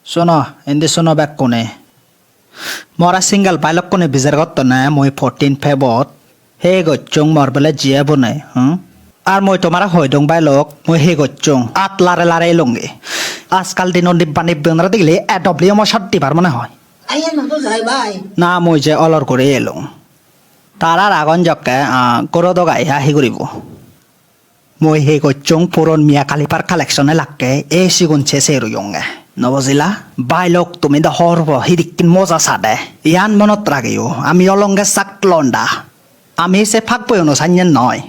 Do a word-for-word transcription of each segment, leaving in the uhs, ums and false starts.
Suno, indi suno bekkune. Mora single bhai lokkune bijer gottonne mui fourteen Febot. He gocchung mor bele jiye bune, hm? Ar mui tomare hoi dong bhai lok, mui he gocchung, at lare lare elonge. Ajkal dinot nibba nibbi onore degile A W M o shot dibar mone hoi. Aye na to jai bhai. Na, mui je olor guri elong. Tara ragon jokke, ah, goro dogai ha hi guribo. Mui hi gocchong, puron Mia Khalifa-r collection-e lakke, ei sigun se se royonge. No bujila? Bhai lok, tumi do hor po, hidikkin moja sade. Iyan monot ragiyo, ami olonge sak londa. Ami se pak boyono sanyen noi.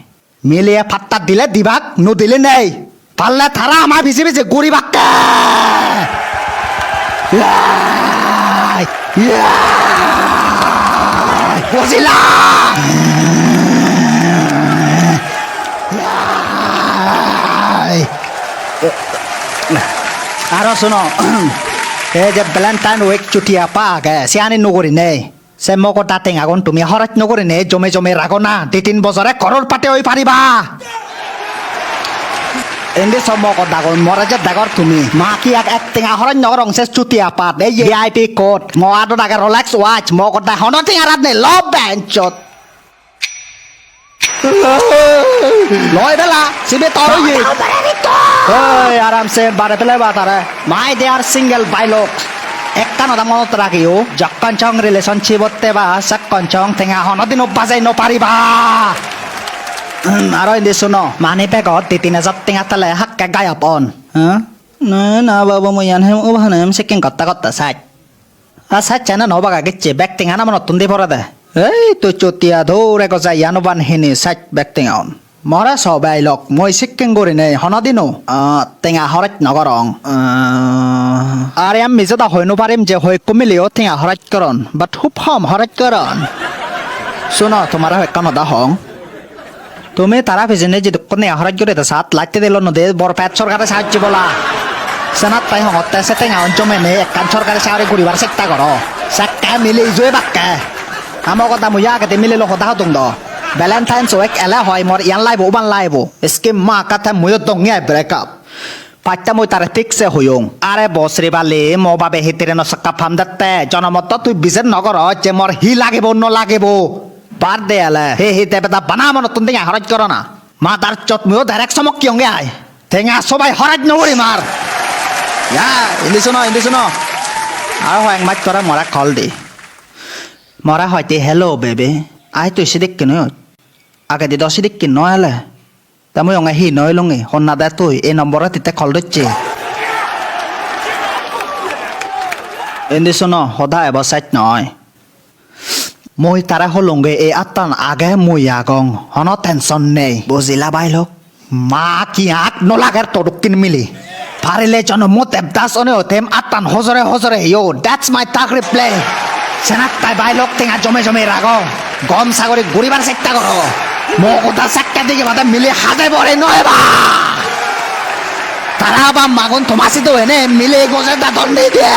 Miliye patta dile dibak, no dile nei. Parle tara ama biji biji guribakke. Yai! Yai! Bujila? Yai! Aro suno, ei je Valentine week chuti apa age, siyani no gurinei. Se mogoda tengagun tumi horoj no gurinei jome jome rago na, di tin bojore crorepati oi pariba. Indi so mogodagun more je degor tumi, ma ki ek, ek tenga horoj no gorong se chuti apat, ei V I P coat, mo adot age Rolex watch, mogoda hono tenga rat nei, lo benchot. Loi bela, sibe tor oye. Oi, aram se bare pele ba tare. My dear single bhai lok, ekkan hoda monot ragiyo, jokkon song relationship-ot theba, sekkon song tenga honodino bajei no pariba. Hmm, aro indi suno, money bag-ot di tin hajar tenga thele hakke gayab on. Huh? Na, na, babu, mui iyan hem, ubahan hem, sekken gotta gotta saj. A sacchana no baga gecche, bek tenga na monottun di porede. Ei, tui chutiya dhoor ego jai ano ban hini sach bek tenga on. More so bhai lok, mui sikken gurinei honodino, ah, tenga horoj no gorong. Ah, are ami mije da hoi no parim je hoi ekko mileyo tenga horoj goron, but hub hom horoj goron. Suno, tomare hoi ekkan hoda hong. Tumi tara pijedi jidukkun tenga horoj guri de sat, latte dilo no de, bor pet sorkare sahajjo bola. Senat pai hongotte se tenga un jomene ekkan sorkari sagori guribar chesta goro. Sekke mile ijo ebakke. Amo goda mui agede mile lo hoda hodung do. Valentine so ek ele hoi mor iyan laibo uban laibo. Eske ma kata muyo dongi ai break up. Patta mui tare thik se hoyong. Are bosri bali mo babe hittire no sakka pam dette. Jonomot to tui bijer no goro je mor hi lagibo no lagibo. Bar de ele. He he debeda bana monottun tenga horoj goro na. Madar chot muiyo direct somok kiyonge ai. Tenga sobai horaj no guri mar. Ya, indi suno, indi suno. Aro hoyek maj pore more call di. More hoite, "Hello, baby." Ai tui sidikke noi. Agedi do sidikke no ele. Te mui onge hi no elungi. Honna de tui ei nombore titte call docche. Indi suno, hoda ebo sej noi. Mui tare holunge ei attan age mui agong, hono tension nei. Bujila bhai lok? Ma ki ak no lager to dokkin mili. Parile jonomo Devdas one otem attan hojore hojore yo. That's my tag replay. Senat tai bhai lok tenga jome jome rago. Gom sagori guribar chesta goro. Mo goda sekke dige bade mili haje bore noi ba. Tara ba magun toma sidu ene mile goje dadon nei de.